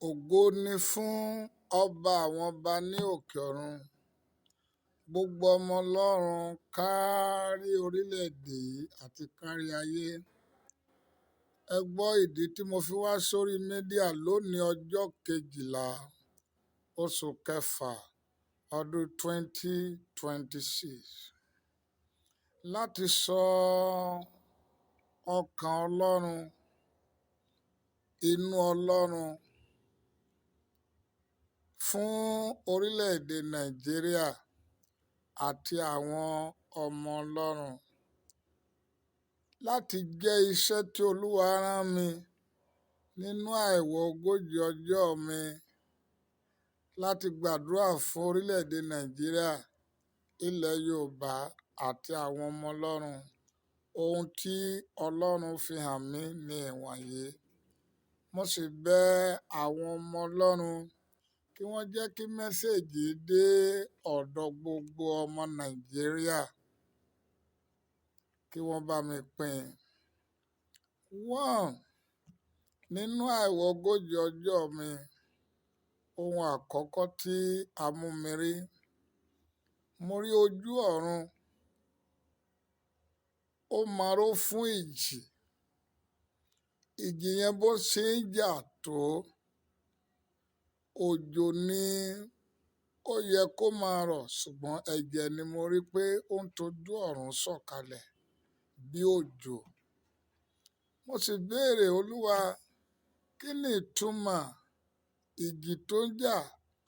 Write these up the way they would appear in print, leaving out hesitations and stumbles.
Ògo ni fún ọba àwọn ọba ní òkè ọ̀run. Gbogbo ọmọ Ọlọ́run kárí orílẹ̀-èdè yìí àti kárí ayé. Ẹ gbọ́ ìdí tí mo fi wá sórí mídíà lónìí, ọjọ́ 12, oṣù kẹfà, ọdún 2026. Láti sọ ọkàn Ọlọ́run, inú Ọlọ́run fún orílẹ̀-èdè Nàìjíríà àti àwọn ọmọ Ọlọ́run. Láti jẹ́ iṣẹ́ tí Olúwa rán mi nínú àìwọ̀ 40 ọjọ́ mi láti gbàdúrà fún orílẹ̀-èdè Nàìjíríà, ilẹ̀ Yorùbá àti àwọn ọmọ Ọlọ́run. Ohun tí Ọlọ́run fi hàn mí ní ìwọ̀nyí. Mo sì bẹ àwọn ọmọ Ọlọ́run kí wọ́n jẹ́ kí message dé ọ̀dọ̀ gbogbo ọmọ Nàìjíríà, kí wọ́n bá mi pín. One, nínú àìwọ̀ 40 ọjọ́ mi, ohun àkọ́kọ́ tí a mú mi rí, mo rí ojú ọ̀run, ó maró fún ìjì. Ìjì yẹn bó ṣe ń jà tó, òjò ni ó yẹ kó máa rọ̀, ṣùgbọ́n ẹ̀jẹ̀ ni mo rí pé ó ń tojú ọ̀run sọ̀kalẹ̀ bí òjò. Mo sì béèrè, Olúwa, kí ni ìtumọ̀ ìjì tó ń jà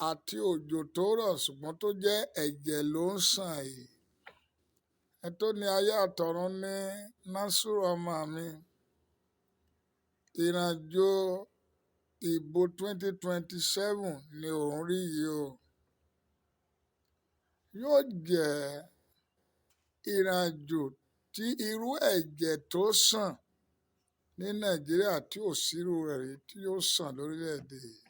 àti òjò tó rọ̀ ṣùgbọ́n tó jẹ́ ẹ̀jẹ̀ ló ń sàn yìí? Ẹ tó ní ayé àtọ̀run ní Násírù ọmọ mi. Ìrìnàjò ìbò 2027 ni òun rí yìí o. Yóò jẹ́ ìrìnàjò tí irú ẹ̀jẹ̀ tó sàn ní Nàìjíríà tí ò sírú rẹ̀ rí tí yóò sàn lórílẹ̀-èdè yìí.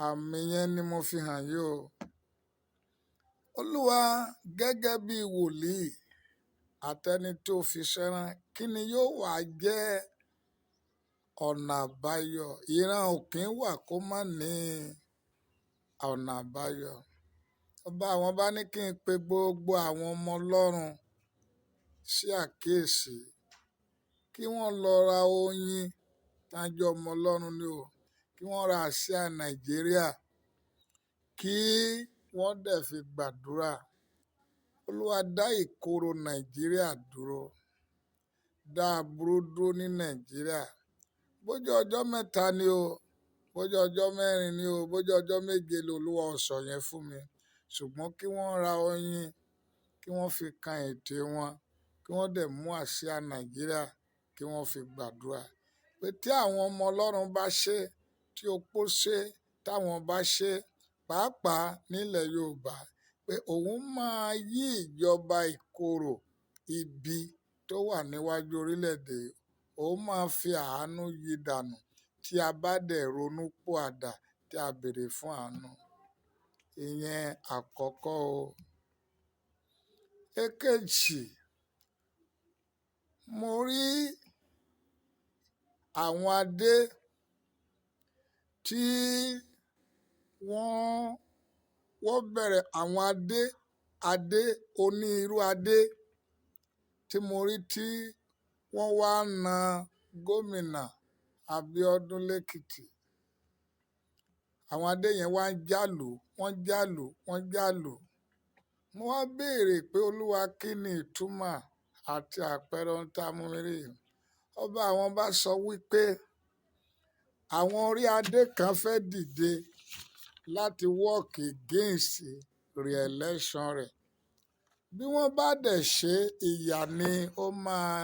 Àmì yẹn ni mo fi hàn yìí o. Olúwa, gẹ́gẹ́ bí wòlíì àtẹni tó fi ṣẹ́rán, kí ni yóò wá jẹ́ ọ̀nà àbáyọ? Ìran òkè wà kó má ní ọ̀nà àbáyọ. Ọba àwọn bá ní kí n pe gbogbo àwọn ọmọ Ọlọ́run sí àkíyèsí kí wọ́n lọ ra oyin tájọ́ ọmọ Ọlọ́run ni o, kí wọ́n ra àsíá Nàìjíríà, kí wọ́n dẹ̀ fi gbàdúrà. Olúwa, dá ìkorò Nàìjíríà dúró, dá aburú dúró ní Nàìjíríà. Bójú ọjọ́ 3 ni o, bójú ọjọ́ 4 ni o, bójú ọjọ́ 7 ni Olúwa ó sọ yẹn fún mi. Ṣùgbọ́n kí wọ́n ra oyin, kí wọ́n fi kan ètè wọn, kí wọ́n dẹ̀ mú àsíá Nàìjíríà, kí wọ́n fi gbàdúrà. Pé tí àwọn ọmọ Ọlọ́run bá ṣe, tí opó ṣe, táwọn bá ṣe, pàápàá nílẹ̀ Yorùbá, pé òun máa yí ìjọba ìkorò ibi tó wà níwájú orílẹ̀-èdè, òun máa fi àánú yí dànù tí a bá dẹ̀ ronú pìwàdà tí a béèrè fún àánú. Ìyẹn àkọ́kọ́ o. Èkejì, mo rí àwọn adé tí wọ́n bẹ̀rẹ̀ àwọn adé, adé onírú adé tí mo rí tí wọ́n wá na gómìnà Abíọ́dún lẹ́kìtì. Àwọn adé yẹn wá ń jálù, wọ́n jálù, wọ́n jálù. Mo wá béèrè pé, Olúwa, kí ni ìtumọ̀ àti àpẹẹrẹ ohun tá a mú mi rí? Ọba àwọn bá sọ wípé àwọn orí adé kan fẹ́ dìde láti work against re-election rẹ̀. Bí wọ́n bá dẹ̀ ṣe, ìyà ni ó máa,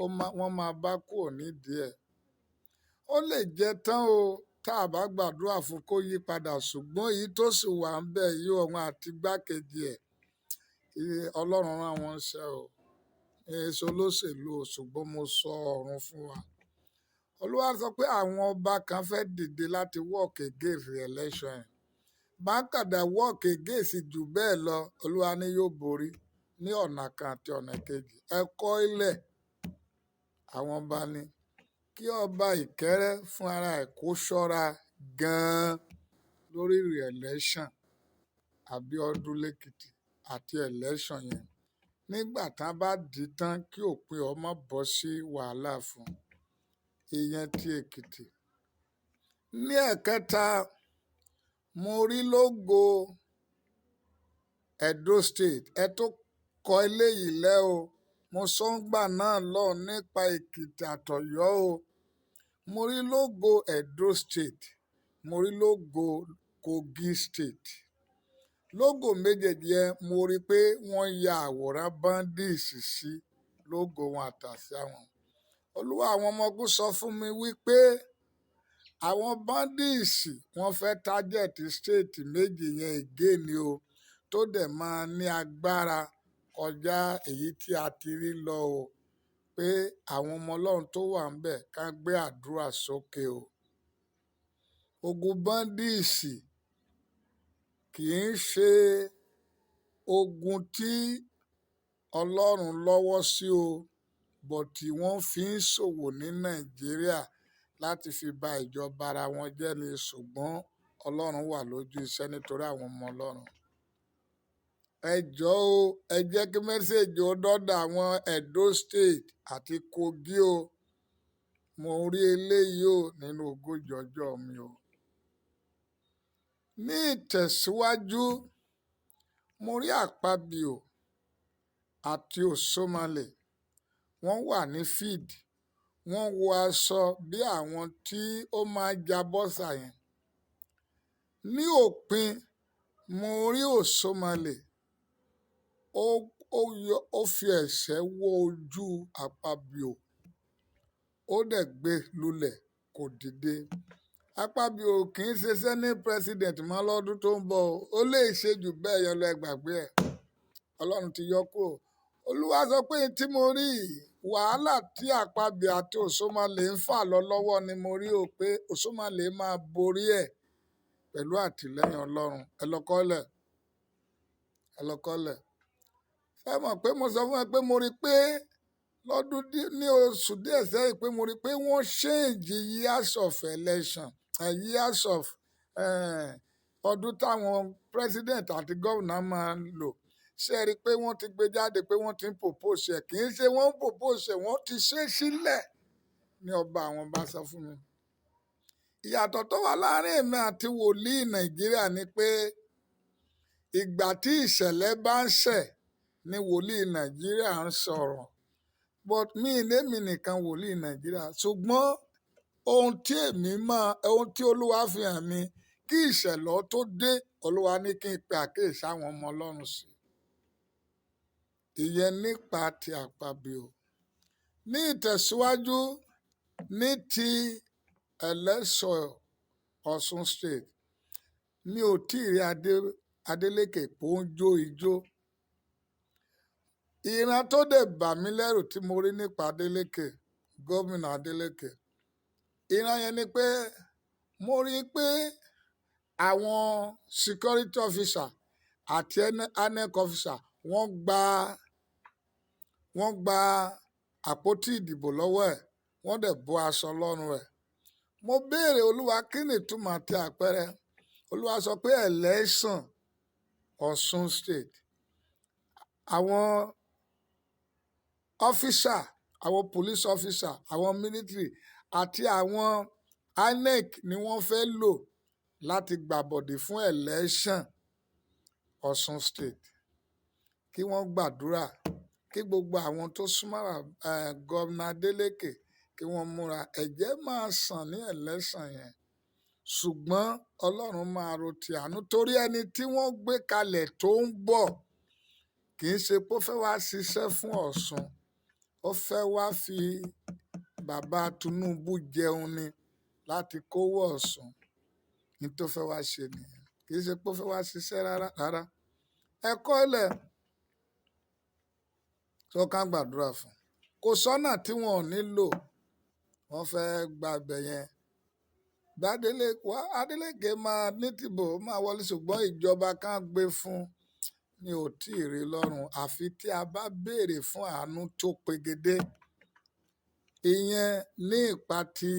ó máa, wọ́n máa bá kúrò nídìí ẹ̀. Ó lè jẹ́ tán o tá a bá gbàdúrà fún kó yí padà, ṣùgbọ́n èyí tó sì wà ń bẹ̀ yìí, òun àti igbákejì ẹ̀, Ọlọ́run rán wọn ṣẹ́ o. Èso olóṣèlú o, ṣùgbọ́n mo sọ ọ̀run fún wa. Olúwa sọ pé àwọn ọba kan fẹ́ dìde láti work against re-election. Bákàdá work against jù bẹ́ẹ̀ lọ, Olúwa ní yóò borí ní ọ̀nà kan àti ọ̀nà kejì. Ẹ kọ́ ilẹ̀ àwọn ọba ni. Kí ọba Ìkẹrẹ fún ara ẹ̀ kó ṣọ́ra gan-an lórí election Abíọ́dún lẹ́kìtì àti election yẹn. Nígbà tá a bá dì í tán, kí òpin ọ má bọ́ sí wàhálà fún ìyẹn ti Èkìtì. Ní ẹ̀kẹta, mo rí logo Edo State. Ẹ tó kọ eléyìí lẹ́ o. Mo sọ ń gbà náà lọ nípa Èkìtì àtọ̀yọ́ o. Mo rí logo Edo State, mo rí logo Kogi State. Logo méjèèjì yẹn, mo rí pé wọ́n ya àwòrán bandits sí logo wọn àtàsíà wọn. Olúwa àwọn ọmọ ogun sọ fún mi wípé àwọn bandits, wọ́n fẹ́ target state méjì yẹn again ni o, tó dẹ̀ máa ní agbára kọjá èyí tí a ti rí lọ o, pé àwọn ọmọ Ọlọ́run tó wà ńbẹ̀ ká gbé àdúrà sókè o. Ogun bandits kì í ṣe ogun tí Ọlọ́run lọ́wọ́ sí o, but wọ́n fi ń ṣòwò ní Nàìjíríà láti fi ba ìjọba ara wọn jẹ́ ni, ṣùgbọ́n Ọlọ́run wà lójú iṣẹ́ nítorí àwọn ọmọ Ọlọ́run. Ẹ jọ̀ọ́ o, ẹ jẹ́ kí message ó dọ́dọ̀ àwọn Edo State àti Kogi o. Mo rí eléyìí o nínú 40 ọjọ́ mi o. Ní ìtẹ̀síwájú, mo rí Àpábíò àti Oshiomhole. Wọ́n wà ní field. Wọ́n wọ aṣọ bí àwọn tí ó máa ń ja bọ́sà yẹn. Ní òpin, mo rí Oshiomhole, ó yọ, ó fi ẹ̀ṣẹ́ wọ́ ojú Àpábíò. Ó dẹ̀ gbé lulẹ̀, kò dìde. Àpábíò kì í ṣe Senate President mọ́ lọ́dún tó ń bọ̀ o. Ó lè ṣe jù bẹ́ẹ̀ yẹn lọ, ẹ gbàgbé ẹ̀. Ọlọ́run ti yọ kúrò. Olúwa sọ pé tí mo rí wàhálà tí Àpábíò àti Oshiomhole ń fà lọ lọ́wọ́ ni mo rí o, pé Oshiomhole máa borí ẹ̀ pẹ̀lú àtìlẹ́yìn Ọlọ́run. Ẹ lọ kọ́lẹ̀. Ẹ lọ kọ́lẹ̀. Ẹ mọ̀ pé mo sọ fún ẹ pé mo rí pé lọ́dún ní oṣù díẹ̀ sẹ́yìn pé mo rí pé wọ́n change years of election, years of ọdún táwọn president àti governor máa ń lò. Ṣé ẹ rí i pé wọ́n ti gbé jáde pé wọ́n ti ń propose ẹ̀? Kì í ṣe wọ́n ń propose ẹ̀, wọ́n ti ṣe sílẹ̀ ní ọba àwọn bá sọ fún mi. Ìyàtọ̀ tó wà láàrin èmi àti wòlíì Nàìjíríà ni pé ìgbà tí ìṣẹ̀lẹ̀ bá ń ṣẹ̀ ni wòlíì Nàìjíríà ń sọ̀rọ̀. But mi lémi nìkan wòlíì Nàìjíríà, ṣùgbọ́n ohun tí èmi máa, ohun tí Olúwa fi hàn mí kí ìṣẹ̀lẹ̀ tó dé, Olúwa ní kí n pe àkíyèsí àwọn ọmọ Ọlọ́run sí. Ìyẹn nípa ti Àpábíò. Ní ìtẹ̀síwájú, ní ti election Ọ̀ṣun State, mi ò tí ì rí Adeleke pé ó ń jó ijó. Ìran tó dẹ̀ bà mí lẹ́rù tí mo rí nípa Adeleke, gómìnà Adeleke, ìran yẹn ni pé mo rí i pé àwọn security officer àti INEC officer, wọ́n gba àpótí ìdìbò lọ́wọ́ ẹ̀, wọ́n dẹ̀ bọ́ aṣọ lọ́rùn ẹ̀. Mo béèrè, Olúwa, kí ni ìtumọ̀ àti àpẹẹrẹ? Olúwa sọ pé election Ọ̀ṣun State, àwọn officer, àwọn police officer, àwọn military àti àwọn INEC ni wọ́n fẹ́ lò láti gbàbọ̀dè fún election Ọ̀ṣun State. Kí wọ́n gbàdúrà, kí gbogbo àwọn tó súnmọ́ gómìnà Adeleke kí wọ́n múra. Ẹ̀jẹ̀ máa sàn ní election yẹn, ṣùgbọ́n Ọlọ́run máa ro ti àánú torí ẹni tí wọ́n gbé kalẹ̀ tó ń bọ̀ kì í ṣe pé ó fẹ́ wá ṣiṣẹ́ fún Ọ̀ṣun, ó fẹ́ wá fi bàbá Tinubu jẹun ni láti kówó Ọ̀ṣun ní tó fẹ́ wá ṣe nìyẹn. Kì í ṣe pé ó fẹ́ wá ṣiṣẹ́ rárá rárá. Ẹ kọ́lẹ̀ tó ká gbàdúrà fún. Kò sọ́nà tí wọn ò ní lò. Wọ́n fẹ́ gba ibẹ̀ yẹn. Gbadele wá, Adeleke máa ní tìbò máa wọlé, ṣùgbọ́n ìjọba kan gbé fún mi ò tí ì rí lọ́rùn, àfi tí a bá béèrè fún àánú tó pegedé. Ìyẹn ní ipa ti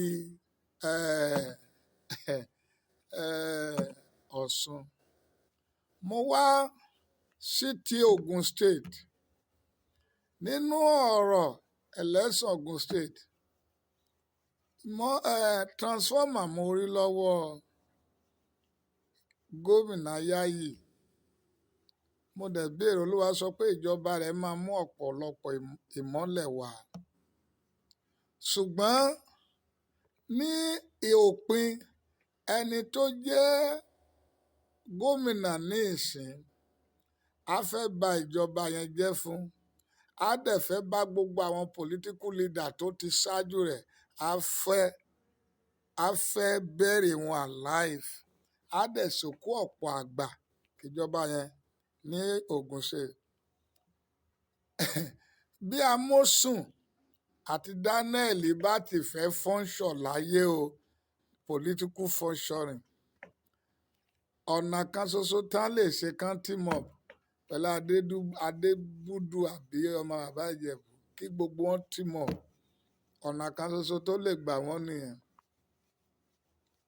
Ọ̀ṣun. Mo wá sí ti Ogun State. Nínú ọ̀rọ̀ election Ogun State, mo transformer mo rí lọ́wọ́ gómìnà Yayi. Mo dẹ̀ béèrè, Olúwa sọ pé ìjọba rẹ̀ máa mú ọ̀pọ̀lọpọ̀ ìmọ́lẹ̀ wá. Ṣùgbọ́n ní òpin, ẹni tó jẹ́ gómìnà ní ìsìn á fẹ́ ba ìjọba yẹn jẹ́ fún, á dẹ̀ fẹ́ bá gbogbo àwọn political leader tó ti ṣáájú rẹ̀, á fẹ́ bury wọn alive, á dẹ̀ sòkú ọ̀pọ̀ àgbà ìjọba yẹn ní Ogun State. Bí Amósùn àti Daniel bá ti fẹ́ function láyé o, political functioning, ọ̀nà kan ṣoṣo tán lè ṣe kán team up pẹ̀lú Adébúdú àbí ọmọ bàbá Ìjẹ̀bú, kí gbogbo wọn team up. Ọ̀nà kan ṣoṣo tó lè gbà wọ́n nìyẹn,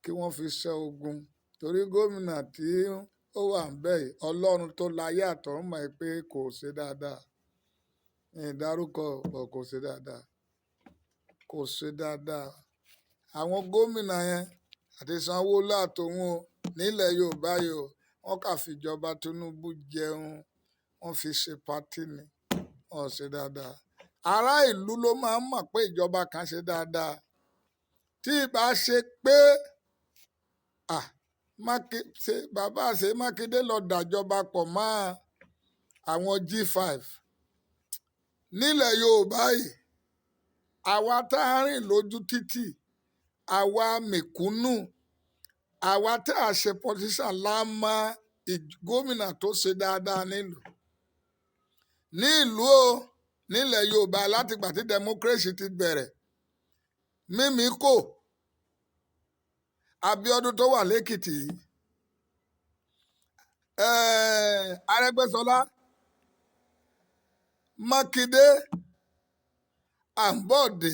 kí wọ́n fi ṣẹ́ ogun, torí gómìnà tí ó wà ń bẹ̀ yìí, Ọlọ́run tó láyé àtọ̀run mọ̀ pé kò ṣe dáadáa. Ìdárúkọ bọ̀, kò ṣe dáadáa, kò ṣe dáadáa. Àwọn gómìnà yẹn àti Sanwó-Olú àtòun o nílẹ̀ Yorùbá yìí o, wọ́n kà fìjọba Tinubu jẹun, wọ́n fi ṣe party ni, wọ́n ṣe dáadáa. Ará ìlú ló máa ń mọ̀ pé ìjọba kan ṣe dáadáa. Tí ìbá ṣe pé ṣe bàbá ṣe Mákindé lọ dàjọba pọ̀ mọ́ àwọn G5 nílẹ̀ Yorùbá yìí, àwa tá a rìn lójú títì, àwa mẹ̀kúnnù, àwa tá a ṣe politician la mọ gómìnà tó ṣe dáadáa nílùú ní ìlú o nílẹ̀ Yorùbá. Látìgbà tí democracy ti bẹ̀rẹ̀, mímí kò Abíọ́dún tó wà lẹ́kìtì yìí, Arẹ́gbẹ́ṣọlá, Mákindé, Àǹbọ̀dé,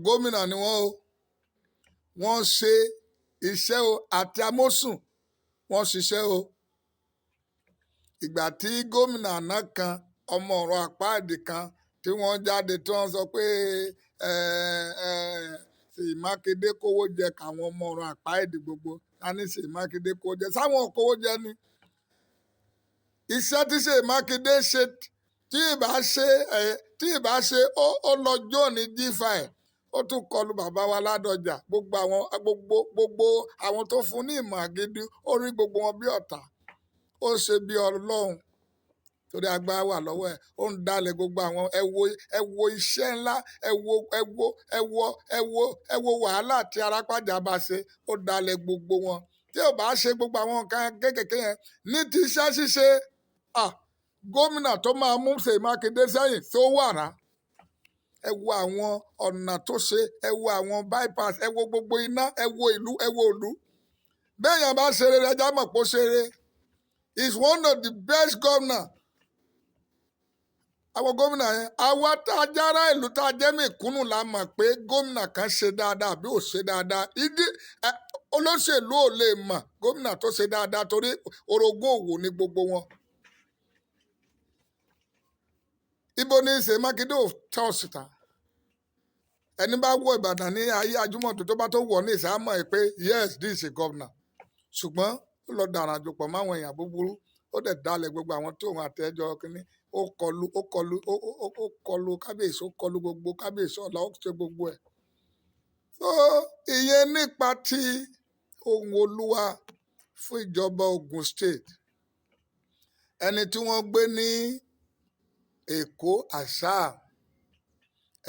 gómìnà ni wọ́n o, wọ́n ṣe iṣẹ́ o, àti Amósùn, wọ́n ṣiṣẹ́ o. Ìgbà tí gómìnà àná kan, ọmọ ọ̀rọ̀ àpáàdì kan tí wọ́n jáde, tí wọ́n sọ pé Ṣèyí Mákindé kówó jẹ, káwọn ọmọ ọ̀rọ̀ àpáàdì gbogbo ta ní Ṣèyí Mákindé kówó jẹ, sáwọn kówó jẹ ni. Iṣẹ́ tí Ṣèyí Mákindé ṣe, tí ìbá ṣe ẹ tí ìbá ṣe ó lọ join G5, ó tún kọlu bàbá wa Ládọjà, gbogbo àwọn gbogbo àwọn tó fún ní ìmọ̀ gidi, ó rí gbogbo wọn bí ọ̀tá. Ó ṣe bí Ọlọ́run torí agbára wà lọ́wọ́ ẹ̀, ó ń dalẹ̀ gbogbo àwọn. Ẹ wo iṣẹ́ ńlá, ẹ wo ẹ wo ẹ wo ẹ wo ẹ wo wàhálà tí Arápájà bá ṣe, ó dalẹ̀ gbogbo wọn. Tí ò bá ṣe gbogbo àwọn nǹkan kéékèèké yẹn ní ti iṣẹ́ ṣíṣe, gómìnà tó máa mú Ṣèyí Mákindé sẹ́yìn tó wà rá. Ẹ wo àwọn ọ̀nà tó ṣe, ẹ wo àwọn bypass, ẹ wo gbogbo iná, ẹ wo ìlú, ẹ wo ìlú. Béèyàn bá ṣe rere, ẹjá mọ̀ pé ó ṣe rere. Is one of the best governor, àwọn gómìnà yẹn. Àwa tá a jára ìlú, tá a jẹ́ mẹ̀kúnnù, la mọ̀ pé gómìnà kan ṣe dáadáa àbí ò ṣe dáadáa. Ìdí olóṣèlú ò lè mọ̀ gómìnà tó ṣe dáadáa, torí orogún òwò ní gbogbo wọn. Ibo ní Ṣèyí Mákindé ò tọ́ síta. Ẹni bá wọ Ìbàdàn ní ayé Ajímọ̀tò, tó bá tó wọ̀ ní ìsámọ̀ ẹ̀ pé yes, this is a governor. Ṣùgbọ́n ó lọ dàrán àjòpọ̀ máwọn èèyàn búburú, ó dẹ̀ dalẹ̀ gbogbo àwọn tó òun àtẹ́jọ́ kínní. Ó kọlu kábíyèsí, ó kọlu gbogbo kábíyèsí ọ̀la, ó ṣe gbogbo ẹ̀. So ìyẹn nípa ti ohun Olúwa fún ìjọba Ogun State. Ẹni tí wọ́n gbé ní Èkó àṣà,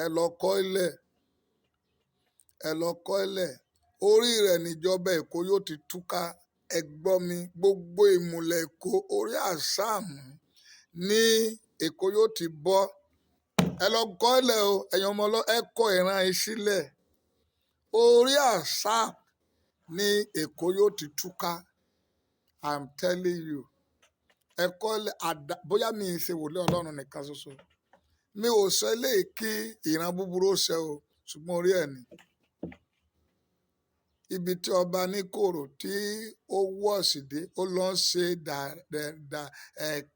ẹ lọ kọ́ ilẹ̀, ẹ lọ kọ́ ilẹ̀. Orí rẹ̀ níjọba Èkó yóò ti túká. Ẹ gbọ́ mi, gbogbo ìmùlẹ̀ Èkó, orí àṣàmù ní Èkó yóò ti bọ́. Ẹ lọ kọ́ ilẹ̀ o, ẹ̀yin ọmọ ọlọ́, ẹ kọ ìran yìí sílẹ̀. Orí àṣà ní Èkó yóò ti túká. I'm telling you, ẹ kọ́ ilẹ̀. Àdá bóyá mi ì ṣe wòlíì Ọlọ́run nìkan ṣoṣo. Mi ò sọ eléyìí kí ìran búburú ó ṣẹ o, ṣùgbọ́n orí ẹ̀ ni. Ibi tí ọba Níkòrò tí ó wọ̀sì dé, ó lọ ń ṣe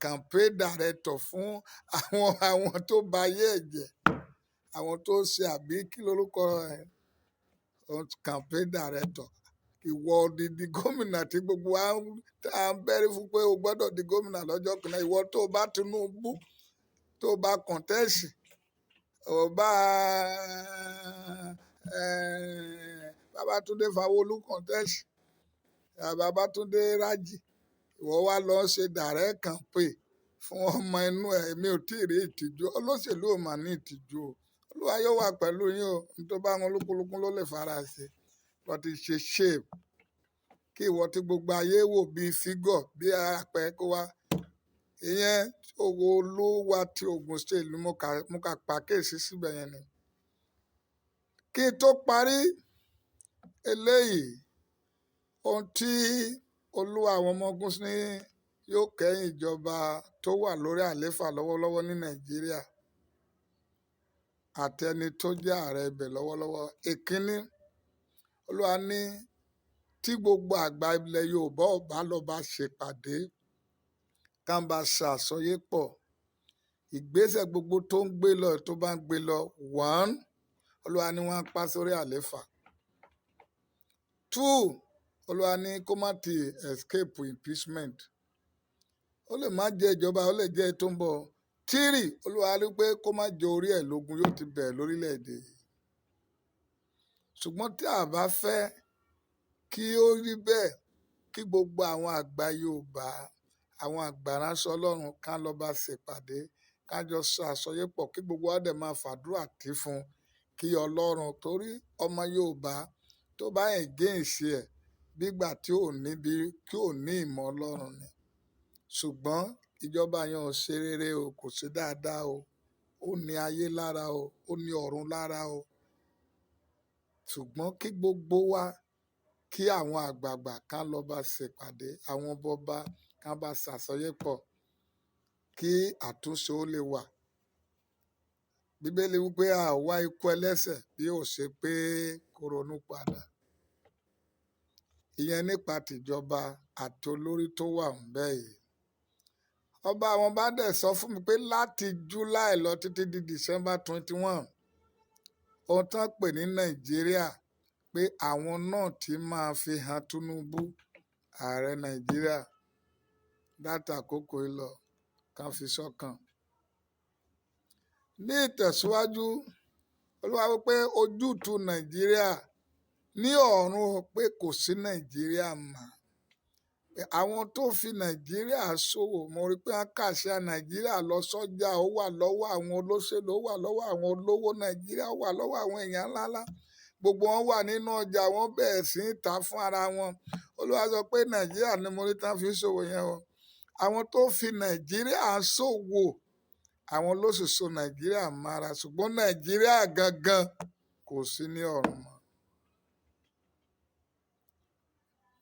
campaign director fún àwọn tó ba ayé ẹ̀ jẹ́, àwọn tó ṣe àbí kí lorúkọ ẹ̀, campaign director. Ìwọ odidi gómìnà tí gbogbo wa ń bẹ́rí fún pé o gbọ́dọ̀ di gómìnà lọ́jọ́ kan náà. Ìwọ tó bá Tinubu, tó bá contest, ò bá Babátúndé Fáwọlú contest, Babátúndé Rájí, ìwọ wá lọ ṣe direct campaign fún ọmọ inú ẹ̀. Èmi ò tí ì rí ìtìjú. Olóṣèlú ò mà ní ìtìjú o. Olúwa yóò wà pẹ̀lú yín o. Ní tó bá wọn olúkúlùkù ló lè fara ṣe. But it's a shame kí ìwọ tí gbogbo ayé wò bí fígọ̀ bí apẹ kó wá. Ìyẹn owó Olúwa ti Ogun State ni mo kà pàkíyèsí síbẹ̀ yẹn ni. Kí n tó parí eléyìí, ohun tí Olúwa àwọn ọmọ ogun ní yóò kẹ́yìn ìjọba tó wà lórí àlééfà lọ́wọ́lọ́wọ́ ní Nàìjíríà àti ẹni tó jẹ́ ààrẹ ibẹ̀ lọ́wọ́lọ́wọ́. Èkíní, Olúwa ní tí gbogbo àgbà ilẹ̀ Yorùbá ò bá lọ bá ṣèpàdé, ká bá ṣàsọyépọ̀, ìgbésẹ̀ gbogbo tó ń gbé lọ tó bá ń gbé lọ, 1, Olúwa ní wọ́n á pa sórí àlééfà. 2, Olúwa ní kó má ti escape impeachment. Ó lè má jẹ́ ìjọba, ó lè jẹ́ tó ń bọ̀. 3, Olúwa rí pé kó má jẹ orí ẹ̀ lógun yóò ti bẹ̀rẹ̀ lórílẹ̀‐èdè yìí. Ṣùgbọ́n tí a bá fẹ́ kí ó rí bẹ́ẹ̀, kí gbogbo àwọn àgbà Yorùbá, àwọn àgbà ránṣẹ́ Ọlọ́run ká lọ bá ṣèpàdé, ká jọ sọ àsọyépọ̀, kí gbogbo wa dẹ̀ máa fàdúrà tì fún kí Ọlọ́run, torí ọmọ Yorùbá tó bá against ẹ̀ bígbà tí ò ní bí kí ò ní ìmọ̀ Ọlọ́run ni. Ṣùgbọ́n ìjọba yẹn ò ṣe rere o, kò ṣe dáadáa o, ó ní ayé lára o, ó ní ọ̀run lára o. Ṣùgbọ́n kí gbogbo wa, kí àwọn àgbààgbà ká lọ bá ṣèpàdé, àwọn bọba ká bá ṣàsọyépọ̀, kí àtúnṣe ó lè wà. Bíbélì wípé a wá ikú ẹlẹ́ṣẹ̀ bí ó ṣe pé kó ronú padà. Ìyẹn nípa tìjọba àti olórí tó wà ńbẹ̀ yìí. Ọba àwọn bá dẹ̀ sọ fún mi pé láti July lọ títí di December 21, ohun tán pè ní Nàìjíríà pé àwọn náà ti máa fi hàn Tinubu, ààrẹ Nàìjíríà, láti àkókò yìí lọ ká fi sọ́kàn. Ní ìtẹ̀síwájú, Olúwa wípé ojútùú Nàìjíríà ní ọ̀run pé kò sí Nàìjíríà mọ́. Àwọn tó fi Nàìjíríà ṣòwò, mo rí pé wọ́n kàṣà Nàìjíríà lọ sọ́jà, ó wà lọ́wọ́ àwọn olóṣèlú, ó wà lọ́wọ́ àwọn olówó Nàìjíríà, ó wà lọ́wọ́ àwọn èèyàn ńláńlá. Gbogbo wọn wà nínú ọjà, wọ́n bẹ̀rẹ̀ sí í ta fún ara wọn. Olúwa sọ pé Nàìjíríà ni mo rí tán fi ṣòwò yẹn o. Àwọn tó fi Nàìjíríà ṣòwò, àwọn ló sì so Nàìjíríà mára, ṣùgbọ́n Nàìjíríà gangan kò sí ní ọ̀run mọ́.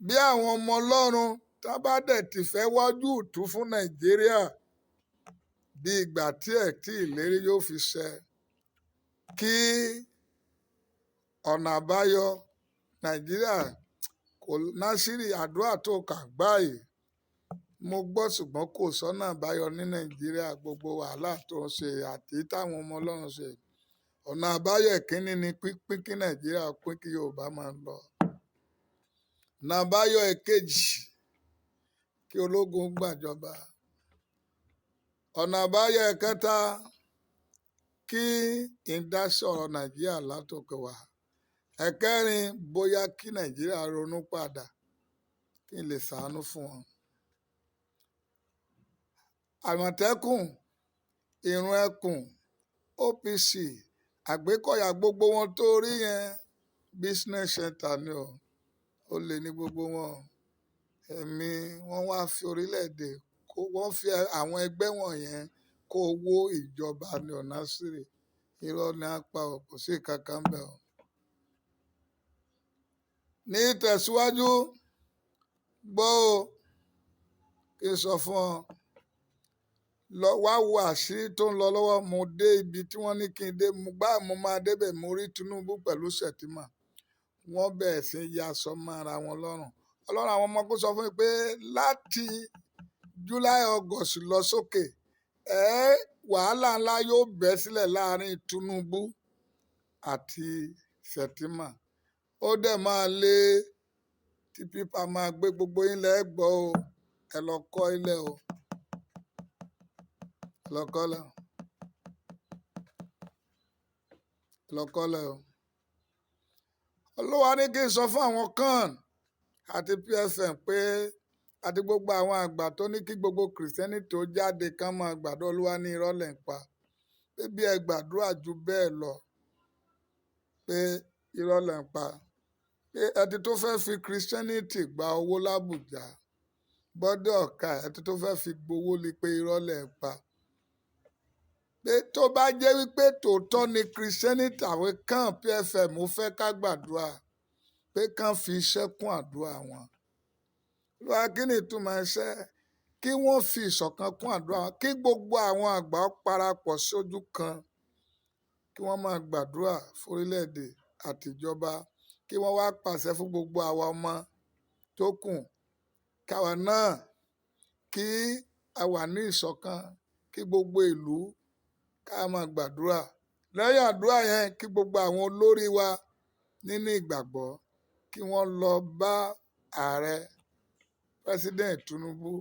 Bí àwọn ọmọ Ọlọ́run tá bá dẹ̀ ti fẹ́ wájú ìtú fún Nàìjíríà, bí ìgbà tí ẹ̀ tí ìlérí yóò fi ṣẹ, kí ọ̀nà àbáyọ Nàìjíríà kò Násírì àdúrà tó kà báyìí. Mo gbọ́ ṣùgbọ́n kò sọ́nà àbáyọ ní Nàìjíríà, gbogbo wàhálà tó ń ṣe àti táwọn ọmọ Ọlọ́run ṣe. Ọ̀nà àbáyọ ìkíní ni pínpín kí Nàìjíríà pín kí Yorùbá máa lọ. Ọ̀nà àbáyọ èkejì kí ológun gbàjọba. Ọ̀nà àbáyọ ẹ̀kẹta kí ìdásọ̀rọ̀ Nàìjíríà látòkè wá. Ẹ̀kẹrin bóyá kí Nàìjíríà ronú padà kí n lè ṣàánú fún wọn. Àmọ̀tẹ́kùn, Ìrùn Ẹkùn, OPC, Àgbékọ̀yà, gbogbo wọn tó rí yẹn business center ni o. Ó lè ní gbogbo wọn. Ẹ̀mí wọ́n wá fi orílẹ̀-èdè kó wọ́n fi àwọn ẹgbẹ́ wọ̀nyẹn kó owó ìjọba ní ọ̀nà síre. Irọ́ ni a pa ọ̀, kò sí kankan bẹ́ẹ̀ o. Ní ìtẹ̀síwájú, gbọ́ o, kí n sọ fún ọ. Lọ wá wo àṣírí tó ń lọ lọ́wọ́. Mo dé ibi tí wọ́n ní kí n dé, mo gbá mo máa débẹ̀, mo rí Tinubu pẹ̀lú Shettima, wọ́n bẹ̀rẹ̀ sí í ya aṣọ mọ́ ara wọn lọ́rùn. Ọlọ́run àwọn ọmọ kó sọ fún mi pé láti July, August lọ sókè ẹ, wàhálà ńlá yóò bẹ́ sílẹ̀ láàrin Tinubu àti Shettima. Ó dẹ̀ máa lé tí pípa máa gbé gbogbo ilẹ̀ gbọ́ o. Ẹ lọ kọ́ ilẹ̀ o, ẹ lọ kọ́lẹ̀, ẹ lọ kọ́lẹ̀ o. Olúwa ní kí n sọ fún àwọn kan àti PFN pé àti gbogbo àwọn àgbà tó ní kí gbogbo Kìrìsìtẹ́nì tó jáde kán máa gbàdúrà. Olúwa ní irọ́ lẹ̀ ń pa, pé bí ẹ gbàdúrà ju bẹ́ẹ̀ lọ, pé irọ́ lẹ̀ ń pa, pé ẹni tó fẹ́ fi Christianity gba owó l'Ábùjá bọ́dọ̀ ọ̀ka, ẹni tó fẹ́ fi gbowó ni, pé irọ́ lẹ̀ ń pa, pé tó bá jẹ́ wípé tòótọ́ ni Christianity àwọn kan PFM fẹ́ ká gbàdúrà, pé kán fi iṣẹ́ kún àdúrà wọn. Olúwa, kí ni ìtumọ̀ iṣẹ́? Kí wọ́n fi ìṣọ̀kan kún àdúrà wọn, kí gbogbo àwọn àgbà parapọ̀ sójú kan, kí wọ́n máa gbàdúrà fórílẹ̀-èdè àtìjọba, kí wọ́n wá pàṣẹ fún gbogbo àwa ọmọ tó kù káwa náà kí a wà ní ìṣọ̀kan, kí gbogbo ìlú ká máa gbàdúrà. Lẹ́yìn àdúrà yẹn, kí gbogbo àwọn olórí wa nínú ìgbàgbọ́ kí wọ́n lọ bá ààrẹ President Tinubu,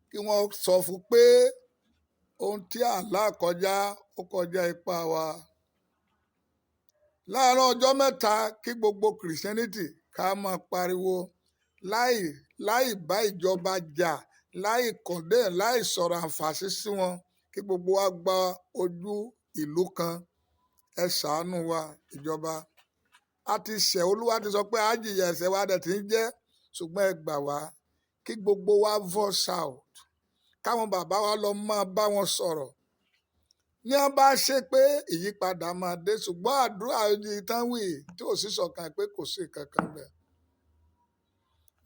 kí wọ́n sọ fún pé ohun tí à ń là kọjá ó kọjá ipá wa. Láàárọ̀ ọjọ́ mẹ́ta, kí gbogbo Christianity ká máa pariwo láì bá ìjọba jà, láì kọ̀dé, láì sọ̀rọ̀ àǹfààní sí wọn, kí gbogbo wa gba ojú ìlú kan. Ẹ ṣàánú wa, ìjọba. A ti ṣẹ̀, Olúwa ti sọ pé a jìyà ẹ̀ṣẹ̀ wa dẹ̀ ti ń jẹ́, ṣùgbọ́n ẹ gbà wá. Kí gbogbo wa voice out, káwọn bàbá wa lọ máa bá wọn sọ̀rọ̀ ní wọn bá ṣe pé ìyípadà máa dé. Ṣùgbọ́n àdúrà yìí tán wì tí ò sí ṣọ̀kan, pé kò sí kankan bẹ́ẹ̀.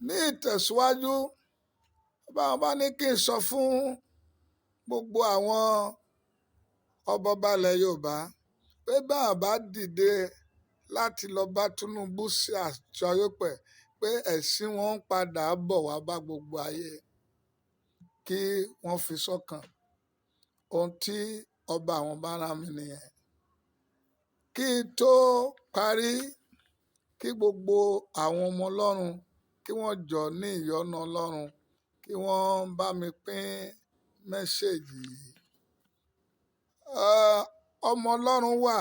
Ní ìtẹ̀síwájú, báwọn bá ní kí n sọ fún gbogbo àwọn ọbọba ilẹ̀ Yorùbá pé báwọn bá dìde láti lọ bá Tinubu ṣe àjọyọ̀pẹ̀, pé ẹ̀sìn wọn ń padà bọ̀ wá bá gbogbo ayé, kí wọ́n fi sọ́kàn. Ohun tí ọba àwọn bá rán mi nìyẹn. Kí n tó parí, kí gbogbo àwọn ọmọ Ọlọ́run kí wọ́n jọ ní ìyọ́nú Ọlọ́run, kí wọ́n bá mi pín message yìí. Ọmọ Ọlọ́run wà,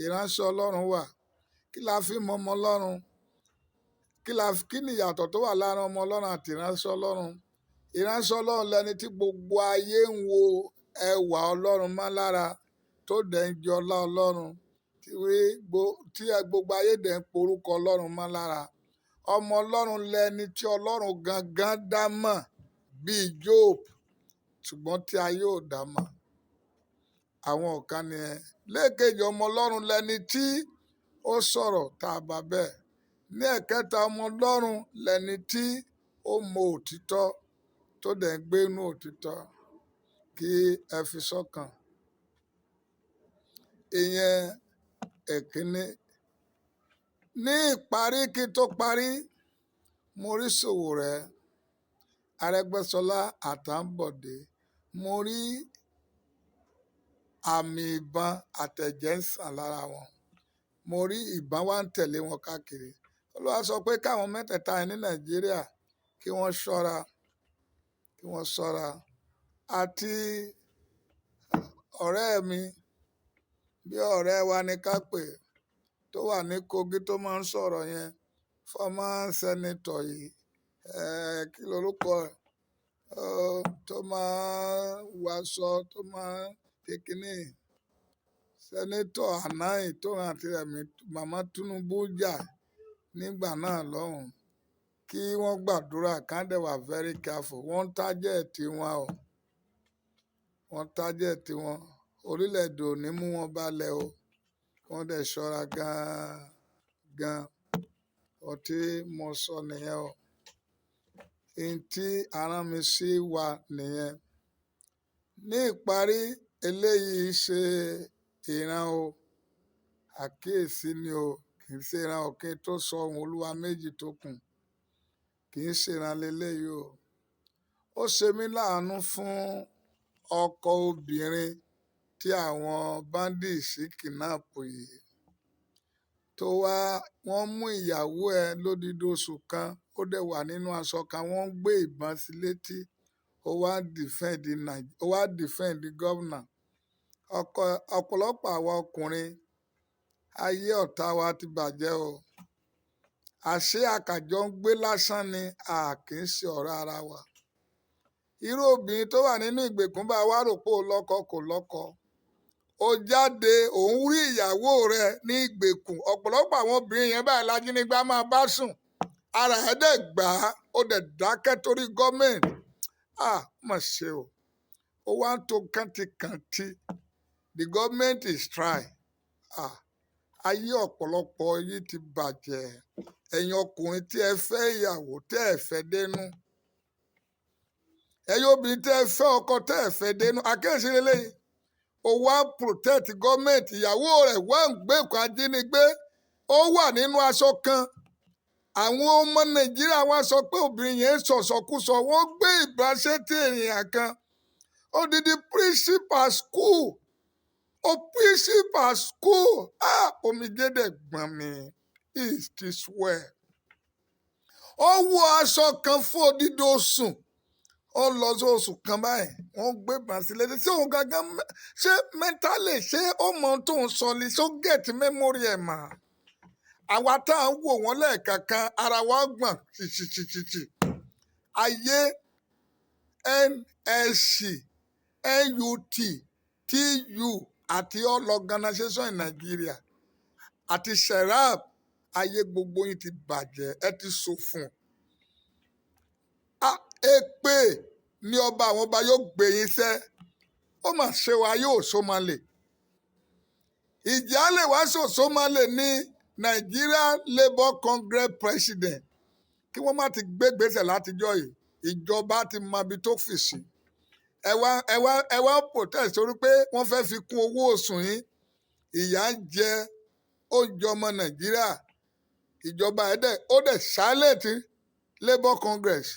ìránṣẹ́ Ọlọ́run wà. Kí la fi mọ ọmọ Ọlọ́run? Kí ni ìyàtọ̀ tó wà láàrin ọmọ Ọlọ́run àti ìránṣẹ́ Ọlọ́run? Ìránṣẹ́ Ọlọ́run lẹni tí gbogbo ayé ń wo ẹwà Ọlọ́run mọ́ lára, tó dẹ̀ ń jẹ ọlá Ọlọ́run, tí gbogbo ayé dẹ̀ ń porúkọ Ọlọ́run mọ́ lára. Ọmọ Ọlọ́run lẹni tí Ọlọ́run gangan dá mọ̀ bíi Job, ṣùgbọ́n tí ayé ò dá mọ̀. Àwọn ọ̀kan ni ẹ. Lẹ́ẹ̀kejì, ọmọ Ọlọ́run lẹni tí ó sọ̀rọ̀ tá a bá bẹ́ẹ̀. Ní ẹ̀kẹta, ọmọ Ọlọ́run lẹni tí ó mọ òtítọ́ tó dẹ̀ ń gbé inú òtítọ́. Kí ẹ fi sọ́kàn. Ìyẹn ẹ̀kíní. Ní ìparí, kí n tó parí, mo rí Sowore, Arẹ́gbẹ́ṣọlá àtàǹbọ̀dé. Mo rí àmì ìbọn àtẹ̀jẹ́ ń sàn lára wọn. Mo rí ìbọn wá ń tẹ̀lé wọn káàkiri. Olúwa sọ pé káwọn mẹ́tẹ̀ẹ̀ta yẹn ní Nàìjíríà kí wọ́n ṣọ́ra, kí wọ́n ṣọ́ra. Àti ọ̀rẹ́ mi, bí ọ̀rẹ́ wa ní ká pè, tó wà ní Kogi tó máa ń sọ̀rọ̀ yẹn, former senator yìí, kí lorúkọ ẹ̀? Tó máa ń wọ aṣọ, tó máa ń ṣe kínní. Senator àná yìí tó àti Rẹ̀mí Màmá Tinubu jà nígbà náà lọ́hùn. Kí wọ́n gbàdúrà, kán dẹ̀ wà very careful. Wọ́n ń target wọn o. Wọ́n target wọn. Orílẹ̀-èdè ò ní mú wọn balẹ̀ o. Wọ́n dẹ̀ ṣọ́ra gan gan. Ohun tí mo sọ nìyẹn o. Ohun tí a rán mi sí wa nìyẹn. Ní ìparí, eléyìí ṣe ìran o, àkíyèsí ni o, kì í ṣe ìran òkè tó sọ ohun Olúwa méjì tó kù, kì í ṣe ìran leléyìí o. Ó ṣe mí láàánú fún ọkọ obìnrin tí àwọn bandits kidnap yìí, tó wá wọ́n mú ìyàwó ẹ̀ lódidi oṣù kan, ó dẹ̀ wà nínú aṣọ kan, wọ́n ń gbé ìbọn sí létí, ó wá defend governor. Ọkọ ọ̀pọ̀lọpọ̀ àwa ọkùnrin, ayé ọ̀tá wa ti bàjẹ́ o. Àṣé àkàjọ ń gbé lásán ni, a kì í ṣe ọ̀rẹ́ ara wa. Irú obìnrin tó wà nínú ìgbèkùn bá wá rò pé ó lọ́kọ, kò lọ́kọ. Ó jáde, òun rí ìyàwó rẹ̀ ní ìgbèkùn. Ọ̀pọ̀lọpọ̀ àwọn obìnrin yẹn báyìí lájínigbá máa bá sùn. Ara ẹ̀ dẹ̀ gbà á, ó dẹ̀ dákẹ́ torí gọ́ọ̀mẹ̀ntì. Ah, mà ṣe o. Ó wá ń to kàntikànti. The government is try. Ah, ayé ọ̀pọ̀lọpọ̀ yìí ti bàjẹ́. Ẹ̀yin ọkùnrin tí ẹ fẹ́ ìyàwó tẹ́ ẹ fẹ́ dénú. Ẹ̀yin obìnrin tí ẹ fẹ́ ọkọ tẹ́ ẹ fẹ́ dénú. Àkíyèsí leléyìí. Ó wá protect gọ́ọ̀mẹ̀ntì, ìyàwó rẹ̀ wá ń gbèkùn ajínigbé. Ó wà nínú aṣọ kan. Àwọn ọmọ Nàìjíríà wá sọ pé obìnrin yẹn ń sọ̀sọkúsọ. Wọ́n gbé ìbọn sétí ènìyàn kan. Odidi principal school. O principal school. Ah, omijé dẹ̀ gbọ̀n mi. Is this well? Ó wọ aṣọ kan fún odidi oṣù. Ó lọ sí oṣù kan báyìí. Wọ́n gbé ìbọn sí létí. Ṣé òun gangan, ṣé mentally, ṣé ó mọ ohun tó ń sọ ni? Ṣé ó get memory ẹ̀ mà? Àwa tá à ń wò wọ́n lẹ́ẹ̀kankan, ara wa gbọ̀n ṣìṣìṣìṣì. Ayé NLC, NUT, TU àti all organization in Nigeria àti SERAP, ayé gbogbo yín ti bàjẹ́, ẹ ti ṣòfò. Èpè ní ọba àwọn ọba yóò gbé yín sẹ́. Ó mà ṣe wa yóò só máa lè. Ìjà lè wá ṣòṣó máa lè ní Nigeria Labour Congress president kí wọ́n má ti gbé gbèsè látijọ́ yìí. Ìjọba ti mọ ibi tó fi sí. Ẹ wá protest torí pé wọ́n fẹ́ fi kún owó oṣù yín. Ìyà ń jẹ oúnjẹ ọmọ Nàìjíríà. Ìjọba ẹ̀ dẹ̀ ó dẹ̀ silent Labour Congress,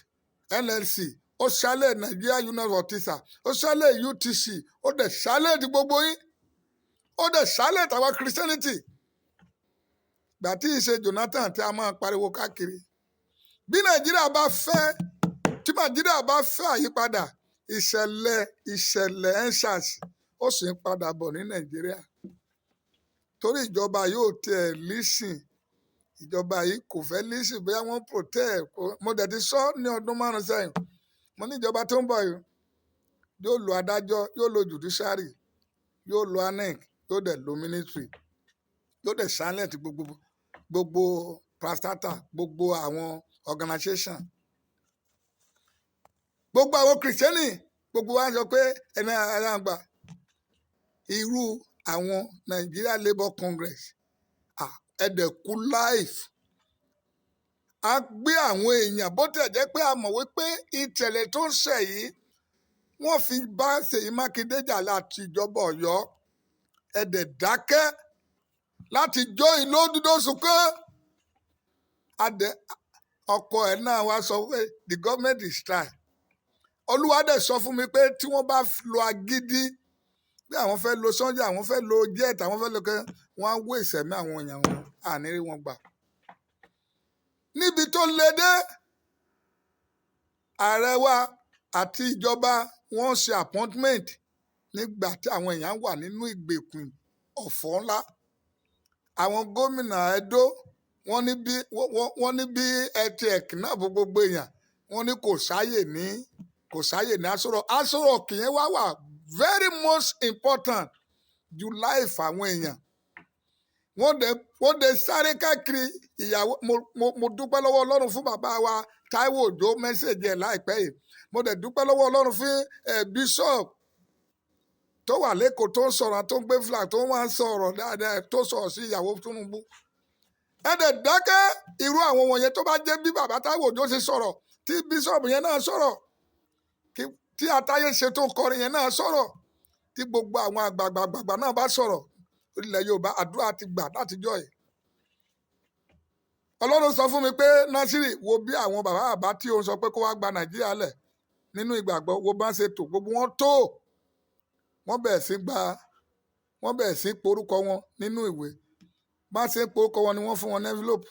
NLC, ó silent Nigeria Union of Teachers, ó silent UTC, ó dẹ̀ silent gbogbo yín, ó dẹ̀ silent àwọn Christianity. Gbà tí ìṣe Jonathan tí a máa pariwo káàkiri. Bí Nàìjíríà bá fẹ́, tí Nàìjíríà bá fẹ́ àyípadà, ìṣẹ̀lẹ̀ EndSARS ó sì ń padà bọ̀ ní Nàìjíríà. Torí ìjọba yóò tiẹ̀ listen. Ìjọba yìí kò fẹ́ listen bóyá wọ́n protest. Mo dẹ̀ ti sọ ní ọdún 5 sẹ́yìn. Mo ní ìjọba tó ń bọ̀ yìí yóò lo adájọ́, yóò lo judiciary, yóò lo INEC, yóò dẹ̀ lo military, yóò dẹ̀ silent gbogbo parastatal, gbogbo àwọn organization, gbogbo àwọn Kìrìsìtẹ́nì, gbogbo wa ń sọ pé ẹni aláǹgbà irú àwọn Nigeria Labour Congress ẹ̀dẹ̀kú life. A gbé àwọn èèyàn, bó tẹ̀ jẹ́ pé a mọ̀ wípé ìtẹ̀lẹ̀ tó ń ṣẹ̀ yìí, wọ́n fi bá Ṣèyí Mákindé jà láti ìjọba Ọ̀yọ́. Ẹ̀dẹ̀ dákẹ́ láti jọ ìlú òdúdóṣù kan. Adẹ ọkọ ẹ̀ náà wá sọ pé the government is try. Olúwa dẹ̀ sọ fún mi pé tí wọ́n bá lo agídí pé àwọn fẹ́ lo sọ́jà, àwọn fẹ́ lo jet, àwọn fẹ́ lo kẹ́, wọ́n á wé ìsẹ̀mí àwọn èèyàn wọn, àní rí wọn gbà. Níbi tó le dé, ààrẹ wa àti ìjọba wọ́n ṣe appointment nígbà tí àwọn èèyàn wà nínú ìgbèkùn ọ̀fọ̀ ńlá. Àwọn gómìnà Ẹdó, wọ́n ní bí ẹ náà bó gbogbo èèyàn, wọ́n ní kò sáyè ní Aso Rock. Aso Rock yẹn wá wà very most important ju life àwọn èèyàn. Wọ́n dẹ̀ sáré káàkiri ìyàwó. Mo dúpẹ́ lọ́wọ́ Ọlọ́run fún bàbá wa Táíwò Òjó, message ẹ̀ láìpẹ́ yìí. Mo dẹ̀ dúpẹ́ lọ́wọ́ Ọlọ́run fún bishop tó wà lẹ́kọ̀ọ́, tó ń sọ̀rọ̀, tó ń gbé flag, tó ń wá ń sọ̀rọ̀ dáadáa, tó sọ̀rọ̀ sí ìyàwó Tinubu. Ẹ dẹ̀ dákẹ́. Irú àwọn wọ̀nyẹn, tó bá jẹ́ bí bàbá Táíwò Òjó ṣe sọ̀rọ̀, tí bishop yẹn náà sọ̀rọ̀ kí Tí Atáyé ṣe tó ń kọrin yẹn náà sọ̀rọ̀, tí gbogbo àwọn àgbààgbààgbà náà bá sọ̀rọ̀, ilẹ̀ Yorùbá àdúrà ti gbà látijọ́ yìí. Ọlọ́run sọ fún mi pé, Násírì, wo bí àwọn bàbá bàbá tí òun sọ pé kó wá gba Nàìjíríà lẹ̀ nínú ìgbàgbọ́, wo bá ṣe tò, gbogbo wọn tó wọ́n bẹ̀rẹ̀ sí gba, wọ́n bẹ̀rẹ̀ sí porúkọ wọn nínú ìwé. Bá ṣe ń porúkọ wọn ni wọ́n fún wọn ní envelope.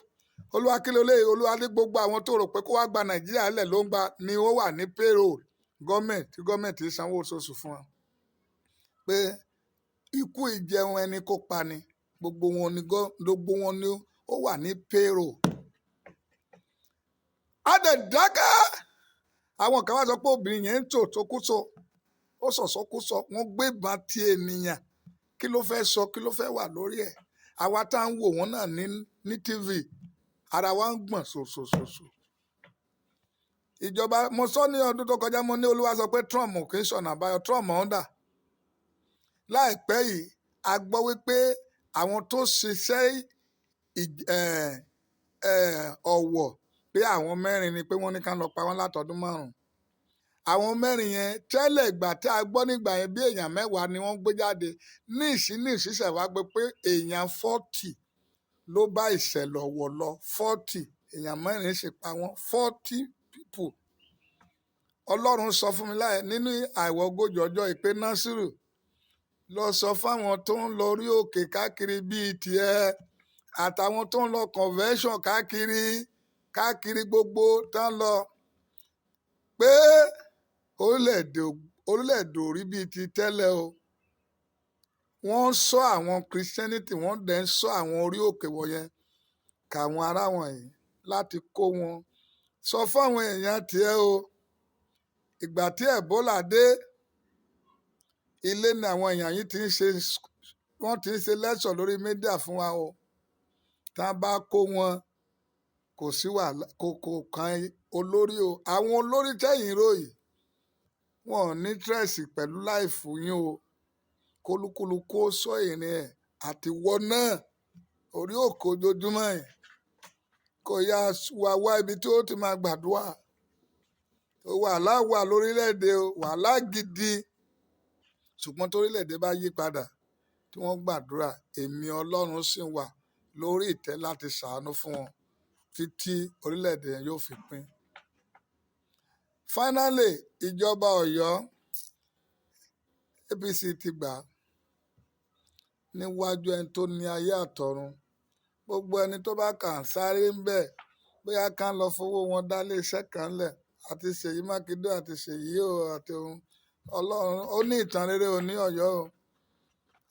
Olúwa, kí ló lé? Olúwa ní gbogbo àwọn tó rò pé kó wá gba Nàìjíríà lẹ̀ ló ń gba ni ó wà ní payroll gọ́ọ̀mẹ̀ntì, tí gọ́ọ̀mẹ̀ntì sanwó oṣooṣù fún wọn, pé ikú ìjẹun ẹni kó pa ni. Gbogbo wọn ni ó wà ní payroll. A dẹ̀ dákẹ́. Àwọn kan wá sọ pé obìnrin yẹn ń tò tókúsọ, ó sọ̀sọ́kúsọ, wọ́n gbé ìbọn ti ènìyàn. Kí ló fẹ́ sọ? Kí ló fẹ́ wà lórí ẹ̀? Àwa tá à ń wò wọ́n náà ní TV, ara wa ń gbọ̀n ṣòṣòṣòṣò. Ìjọba, mo sọ ní ọdún tó kọjá, mo ní Olúwa sọ pé Trump kì í ṣọ̀nà àbáyọ. Trump ọ̀hún dà. Láìpẹ́ yìí, a gbọ́ wípé àwọn tó ṣiṣẹ́ ọ̀wọ̀, pé àwọn mẹ́rin ni, pé wọ́n ní ká lọ pa wọ́n látọdún 5. Àwọn mẹ́rin yẹn, tẹ́lẹ̀ ìgbà tí a gbọ́ nígbà yẹn, bí èèyàn 10 ni wọ́n gbé jáde. Ní ìṣiṣẹ́ wa gbé pé èèyàn 40 ló bá ìṣẹ̀lẹ̀ Ọ̀wọ̀ lọ. 40, èèyàn mẹ́rin sì pa wọ́n, 40 people. Ọlọ́run sọ fún mi láì nínú àìwọ̀ 40 ọjọ́ ìpè, Násìrù, lọ sọ fáwọn tó ń lọ orí òkè káàkiri bíi tiẹ̀, àtàwọn tó ń lọ convention káàkiri káàkiri, gbogbo tán lọ, pé orílẹ̀-èdè ò rí bíi ti tẹ́lẹ̀ o. Wọ́n ń sọ àwọn Christianity, wọ́n dẹ̀ ń sọ àwọn orí òkè wọ̀nyẹn káwọn ará wọ̀nyí láti kó wọn. Sọ fáwọn èèyàn tiẹ̀ o. Ìgbà tí Ebola dé, ilé ni àwọn èèyàn yìí ti ń ṣe, wọ́n ti ń ṣe lẹ́sọ̀ lórí media fún wa o. Tá a bá kó wọn, kò sí wàhálà, kò kan olórí o. Àwọn olórí tẹ̀yìn ròyìn, wọn ò ní interest pẹ̀lú life yín o. Kólúkúlùkù ó sọ ìrìn ẹ̀, àtiwọ́ náà, orí òkè ojoojúmọ́ ẹ̀, kò yá wá wá ibi tí ó ti máa gbàdúrà. Wàhálà wà lórílẹ̀‐èdè o, wàhálà gidi. Ṣùgbọ́n torílẹ̀‐èdè bá yí padà, tí wọ́n gbàdúrà, èmi Ọlọ́run sì wà lórí ìtẹ́ láti ṣàánú fún wọn títí orílẹ̀‐èdè yẹn yóò fi pín. Finally, ìjọba Ọ̀yọ́, APC ti gbà níwájú ẹni tó ní ayé àtọ̀run. Gbogbo ẹni tó bá kàn sáré ń bẹ̀, bóyá ká lọ fowó wọn dá iléeṣẹ́ kan lẹ̀, àti Ṣèyí Mákindé àti Ṣèyí o, àti òun, Ọlọ́run ó ní ìtàn rere ò ní Ọ̀yọ́ o.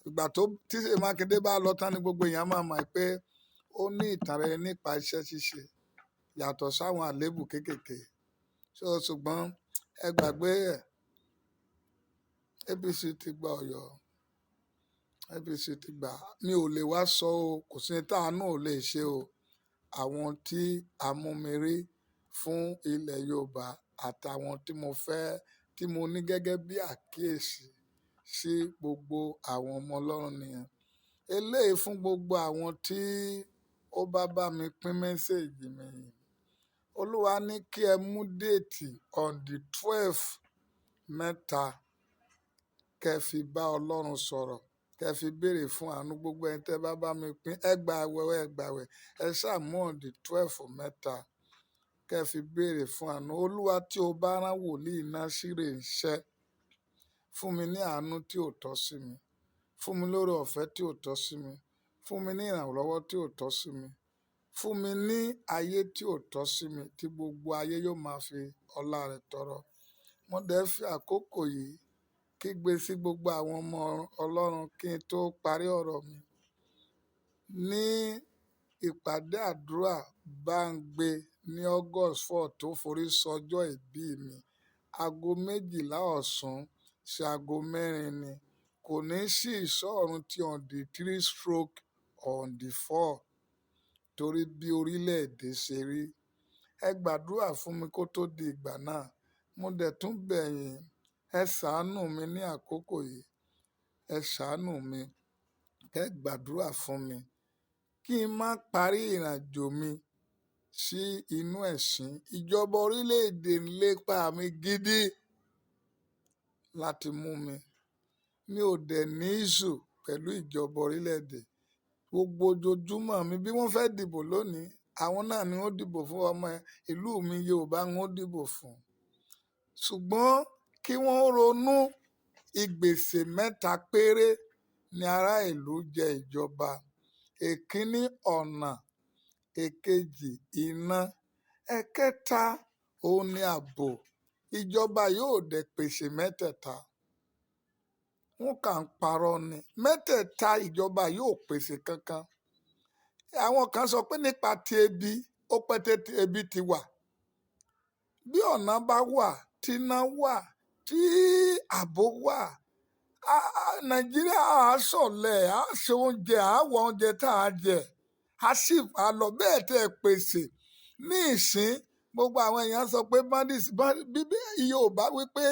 Ìgbà tó tí Ṣèyí Mákindé bá lọ tán ni gbogbo èèyàn máa mọ̀ pé ó ní ìtàn rere nípa iṣẹ́ ṣíṣe, yàtọ̀ sáwọn àléébù kéékèèké. So ṣùgbọ́n ẹ gbàgbé ẹ̀, APC ti gba Ọ̀yọ́, APC ti gbà. Mi ò lè wá sọ o, kò sí ní táàánú ò lè ṣe o. Àwọn tí a mú mi rí fún ilẹ̀ Yorùbá àtàwọn tí mo fẹ́, tí mo ní gẹ́gẹ́ bí àkíyèsí sí gbogbo àwọn ọmọ Ọlọ́run nìyẹn. Eléyìí fún gbogbo àwọn tí ó bá bá mi pín message mi yìí. Olúwa ní kí ẹ mú date on the 12 mẹ́ta, kẹ́ fi bá Ọlọ́run sọ̀rọ̀, kẹ́ fi béèrè fún àánú. Gbogbo ẹni tẹ́ bá bá mi pín, ẹ gba àwẹ̀, ẹ gbà àwẹ̀, ẹ ṣáà mú on the 12 mẹ́ta, kẹ́ fi béèrè fún àánú. Olúwa, tí o bá rán wòlíì Násírè ńṣẹ́, fún mi ní àánú tí ò tọ́ sí mi, fún mi lóore ọ̀fẹ́ tí ò tọ́ sí mi, fún mi ní ìrànlọ́wọ́ tí ò tọ́ sí mi, fún mi ní ayé tí ò tọ́ sí mi, tí gbogbo ayé yóò máa fi ọlá rẹ̀ tọrọ. Mo dẹ̀ fi àkókò yìí kígbe sí gbogbo àwọn ọmọ Ọlọ́run kí n tó parí ọ̀rọ̀ mi. Ní ìpàdé àdúrà bá ń gbé ní August 4 tó forí sọjọ́ ìbí mi, aago 12 ọ̀sán sí aago 4 ni. Kò ní sí ìṣọ́ ọ̀run tí on the 3 stroke on the 4, torí bí orílẹ̀-èdè ṣe rí. Ẹ gbàdúrà fún mi kó tó di ìgbà náà. Mo dẹ̀ tún bẹ̀ yín, ẹ ṣàánú mi ní àkókò yìí. Ẹ ṣàánú mi, kẹ́ gbàdúrà fún mi kí n má parí ìrìnàjò mi sí inú ẹ̀sín. Ìjọba orílẹ̀-èdè ń lépa mi gidi. láti mú mi. Mi ò dẹ̀ ní issue pẹ̀lú ìjọba orílẹ̀-èdè. Gbogbo ojoojúmọ́ mi bí wọ́n fẹ́ dìbò lónìí, àwọn náà ni wọ́n dìbò fún ọmọ ìlú mi Yorùbá ń wọ́n dìbò fún. Ṣùgbọ́n kí wọ́n ronú ìgbésẹ̀ mẹ́ta péré ní ará ìlú jẹ ìjọba. Èkíní ọ̀nà, èkejì iná, ẹ̀kẹta òun ni ààbò. Ìjọba yóò dẹ̀ pèsè mẹ́tẹ̀ẹ̀ta. Wọ́n kàn ń parọ́ ni. Mẹ́tẹ̀ẹ̀ta ìjọba yóò pèsè kankan. Àwọn kan sọ pé nípa ti ebi, ó pẹ́ tètè ebi ti wà. Bí ọ̀nà bá wà, tí iná wà, tí ààbò wà, Nàìjíríà á sọ̀lẹ̀, á ṣe oúnjẹ, á wọ oúnjẹ tá a jẹ, á sì á lọ bẹ́ẹ̀ tẹ́ ẹ pèsè. Ní ìsín, gbogbo àwọn èèyàn sọ pé bandits, bíbí Yorùbá wí pé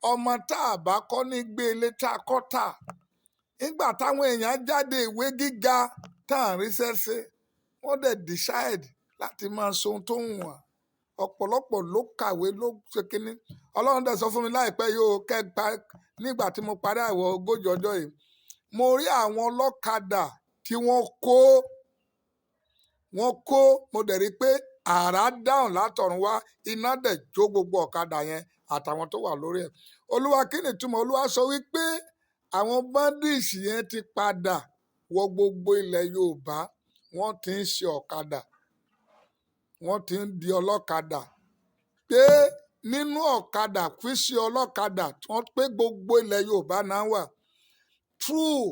ọmọ tá a bá kọ́ ní gbé ilé tá a kọ́ tà. Nígbà táwọn èèyàn jáde ìwé gíga tá à ń ríṣẹ́ ṣe, wọ́n dẹ̀ decide láti máa ṣe ohun tó wù wọ́n. Ọ̀pọ̀lọpọ̀ ló kàwé ló ṣe kínní. Ọlọ́run dẹ̀ sọ fún mi láìpẹ́ yìí ó kẹ́gbà nígbà tí mo parí àwẹ̀ ogójì ọjọ́ yìí. Mo rí àwọn ọlọ́kadà tí wọ́n kó, wọ́n kó, mo dẹ̀ rí pé àrá dáhùn látọ̀run wá, iná dẹ̀ jó gbogbo ọ̀kadà yẹn àtàwọn tó wà lórí ẹ̀. Olúwa kí ni ìtumọ̀? Olúwa sọ wípé àwọn bandits yẹn ti padà wọ gbogbo ilẹ̀ Yorùbá, wọ́n ti ń ṣe ọ̀kadà, wọ́n ti ń di ọlọ́kadà. Pé nínú ọ̀kadà, fíṣe ọlọ́kadà, wọ́n pé gbogbo ilẹ̀ Yorùbá náà wà. Through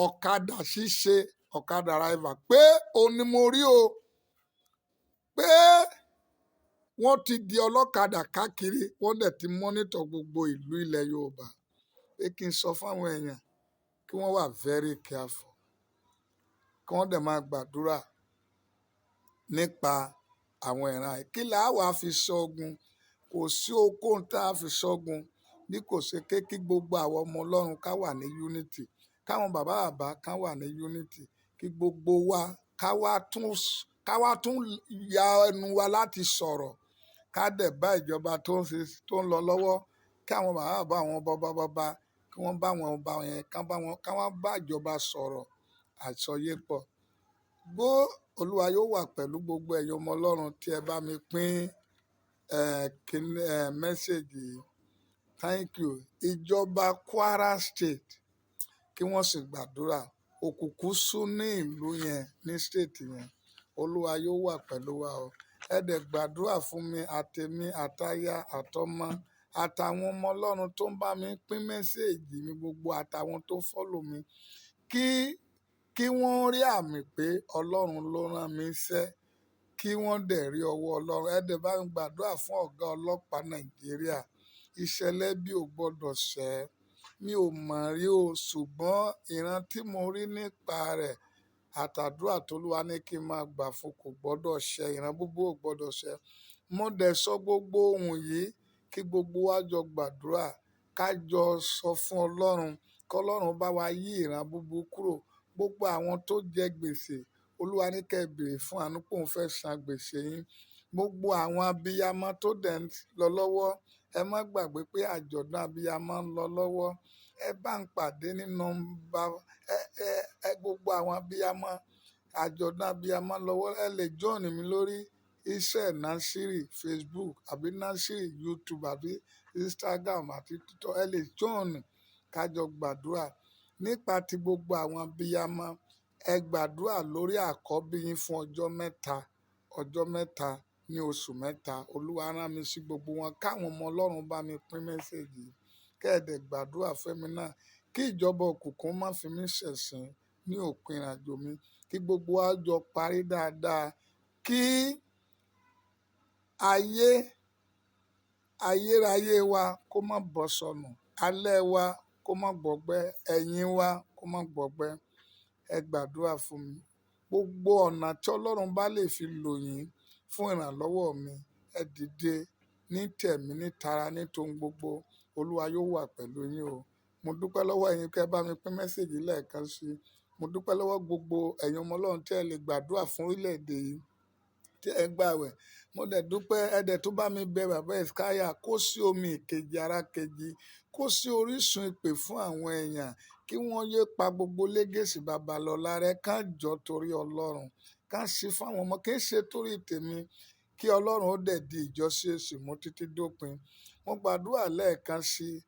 ọ̀kadà ṣíṣe, ọ̀kadà driver, pé òun ni mo rí o. Pé wọ́n ti di ọlọ́kadà káàkiri, wọ́n dẹ̀ ti monitor gbogbo ìlú ilẹ̀ Yorùbá. Pé kí n sọ fún àwọn èèyàn kí wọ́n wà very careful, kí wọ́n dẹ̀ máa gbàdúrà nípa àwọn ìran yìí. Kí là á wá fi ṣọ́gun? Kò sí ohunkóhun tá a fi ṣọ́gun bí kò ṣe pé kí gbogbo àwọn ọmọ Ọlọ́run ká wà ní unity, káwọn bàbá bàbá ká wà ní unity, kí gbogbo wa ká wá tún ya ẹnu wa láti sọ̀rọ̀, ká dẹ̀ bá ìjọba tó ń ṣe, tó ń lọ lọ́wọ́, kí àwọn bàbá bàbá àwọn bàbá bàbá kí wọ́n bá àwọn ọba yẹn, ká bá wọn, ká wọ́n bá ìjọba sọ̀rọ̀ àsọyépọ̀. Gbó Olúwa yóò wà pẹ̀lú gbogbo ẹ̀yin ọmọ Ọlọ́run tí ẹ bá mi pín, kíní, message yìí. Thank you. Ìjọba Kwara State kí wọ́n sì gbàdúrà. Òkùnkùn sú ní ìlú yẹn, ní state yẹn. Olúwa yóò wà pẹ̀lú wa o. Ẹ dẹ̀ gbàdúrà fún mi àtèmi, àtaya, àtọmọ, àtàwọn ọmọ Ọlọ́run tó ń bá mi pín message mi gbogbo àtàwọn tó follow mi. Kí wọ́n rí àmì pé Ọlọ́run ló rán mi iṣẹ́, kí wọ́n dẹ̀ rí ọwọ́ Ọlọ́run. Ẹ dẹ̀ bá mi gbàdúrà fún ọ̀gá ọlọ́pàá Nàìjíríà. Ìṣẹ̀lẹ̀ bí ò gbọdọ̀ ṣẹ. Mi ò mọ̀ rí o, ṣùgbọ́n ìran tí mo rí nípa rẹ̀ àtàdúrà tó Olúwa ní kí n máa gbà fún kò gbọdọ̀ ṣẹ. Ìran búburú ò gbọdọ̀ ṣẹ. Mo dẹ̀ sọ gbogbo ohun yìí kí gbogbo wa jọ gbàdúrà, ká jọ sọ fún Ọlọ́run, kí Ọlọ́run bá wa yí ìran búburú kúrò. Gbogbo àwọn tó jẹ gbèsè, Olúwa ní kí ẹ béèrè fún àánú pé òun fẹ́ san gbèsè yín. Gbogbo àwọn abiyamọ tó dẹ̀ ń lọ lọ́wọ́, ẹ má gbàgbé pé àjọ̀dún abiyamọ ń lọ lọ́wọ́. Ẹ bá ń pàdé ní nọ́mbà, ẹ gbogbo àwọn abiyamọ, àjọ̀dún abiyamọ lọ́wọ́. Ẹ lè join mi lórí Israel Nasiri Facebook àbí Nasiri YouTube àbí Instagram àti TikTok. Ẹ lè join ká jọ gbàdúrà nípa ti gbogbo àwọn abiyamọ. Ẹ gbàdúrà lórí àkọ́bí yín fún ọjọ́ mẹ́ta, ọjọ́ mẹ́ta ní oṣù mẹ́ta. Olúwa rán mi sí gbogbo wọn káwọn ọmọ Ọlọ́run bá mi pín message yìí. Kẹ́ ẹ dẹ̀ gbàdúrà fún mi náà kí ìjọba òkùnkùn má fi mí ṣẹ̀sín ní òpin ìrìnàjò mi, kí gbogbo wa jọ parí dáadáa, kí ayé, ayérayé wa kó má bọ́ sọnù, alẹ́ wa kó má gbọgbẹ́, ẹ̀yìn wa kó má gbọgbẹ́. Ẹ gbàdúrà fún mi. Gbogbo ọ̀nà tí Ọlọ́run bá lè fi lò yín fún ìrànlọ́wọ́ mi, ẹ dìde ní tẹ̀mí, ní tara, ní tohun gbogbo. Olúwa yóò wà pẹ̀lú yín o. Mo dúpẹ́ lọ́wọ́ ẹ̀yin kí ẹ bá mi pín message lẹ́ẹ̀kan sí i. Mo dúpẹ́ lọ́wọ́ gbogbo ẹ̀yin ọmọ Ọlọ́run tí ẹ lè gbàdúrà fún orílẹ̀-èdè yìí tí ẹ ń gbààwẹ̀. Mo dẹ̀ dúpẹ́, ẹ dẹ̀ tún bá mi bẹ bàbá Ezekiah kó sí omi ìkejì ara kejì, kó Kó sí orísun ìpè fún àwọn èèyàn kí wọ́n yéé pa gbogbo legacy Babalọ́lá rẹ́. Ká jọ torí Ọlọ́run, ká sí fáwọn ọmọ, kì í ṣe torí tèmi, kí Ọlọ́run ó dẹ̀ di ìjọ CAC mú títí dópin. Mo gbàdúrà lẹ́ẹ̀kan sí i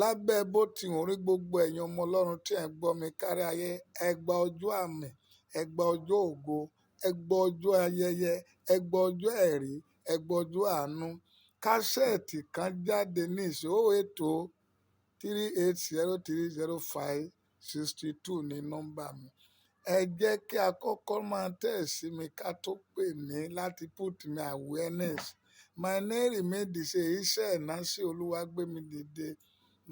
lábẹ́ bó ti hùn rí, gbogbo ẹ̀yin ọmọ Ọlọ́run tí ẹ̀ ń gbọ́ mi kárí ayé, ẹ gba ọjọ́ àmì, ẹ gba ọjọ́ ògo, ẹ gba ọjọ́ ayẹyẹ, ẹ gba ọjọ́ ẹ̀rí, ẹ gba ọjọ́ àánú. Kásẹ̀tì kan jáde ní ìsìn 08038030562 ní nọ́mbà mi. Ẹ jẹ́ kí a kọ́kọ́ máa tẹ̀ sí mi ká tó pè mí láti put me awareness. My name remain the same, Iṣẹ́ Ìnáṣí Olúwagbémidìde.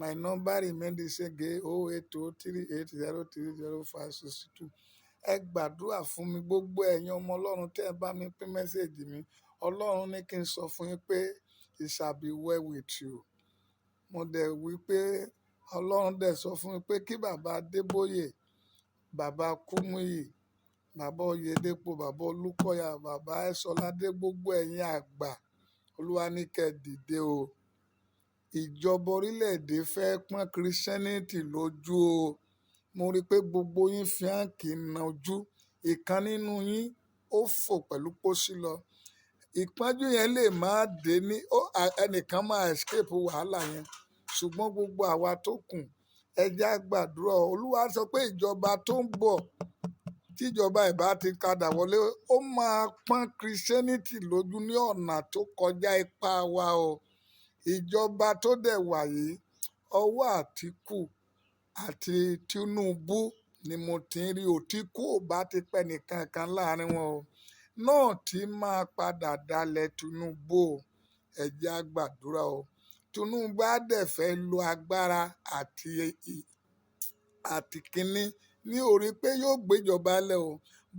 My number remain the same, 08038030562. Ẹ gbàdúrà fún mi, gbogbo ẹ̀yin ọmọ Ọlọ́run tẹ́ ẹ bá mi pín message mi. Ọlọ́run ní kí n sọ fún yín pé it shall be well with you. Mo dẹ̀ wí pé Ọlọ́run dẹ̀ sọ fún mi pé kí bàbá Adébóyè, bàbá Kúmúyì, bàbá Oyèdépò, bàbá Olúkọ̀yà, bàbá Ẹ̀sọ́ládé, gbogbo ẹ̀yin àgbà, Olúwa ní kẹ́ ẹ dìde o. Ìjọba orílẹ̀-èdè fẹ́ pọ́n Christianity lójú o. Mo rí i pé gbogbo yín fi áǹkì na ojú. Ìkan nínú yín ó fò pẹ̀lú pósí lọ. Ìpọ́njú yẹn lè má dé ní ẹnìkan máa escape wàhálà yẹn, ṣùgbọ́n gbogbo àwa tó kù, ẹ jẹ́ á gbàdúrà. Olúwa sọ pé ìjọba tó ń bọ̀, tíjọba ìbá ti padà wọlé, ó máa pọ́n Christianity lójú ní ọ̀nà tó kọjá ipá wa o. Ìjọba tó dẹ̀ wà yìí, ọwọ́ Àtíkù àti Tinubu ni mo ti ń rí o. Tí kú ò bá ti pẹ́ nìkan kan láàrin wọn o, náà tí máa padà dalẹ̀ Tinubu o. Ẹ jẹ́ á gbàdúrà o. Tinubu á dẹ̀ fẹ́ lo agbára àti kínní ní orí pé yóò gbéjọba lẹ̀ o.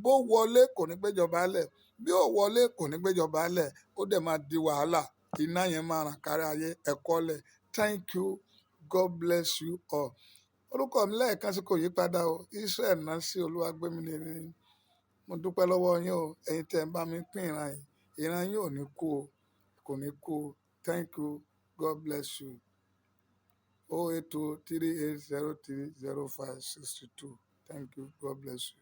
Bó wọlé, kò ní gbéjọba lẹ̀. Bí ò wọlé, kò ní gbéjọba lẹ̀. Ó dẹ̀ máa di wàhálà. Iná yẹn máa ràn kárí ayé. Ẹ̀kọ́ lẹ̀. Thank you, God bless you all. Orúkọ mi lẹ́ẹ̀kan sí kò yí padà o, Israel Nancy Olúwagbémidìde. Mo dúpẹ́ lọ́wọ́ yín o, ẹ̀yin tẹ́ ẹ bá mi pín ìran yìí. Ìran yín ò ní kú o, kò ní kú o. Thank you, God bless you. 08038030562. Thank you, God bless you.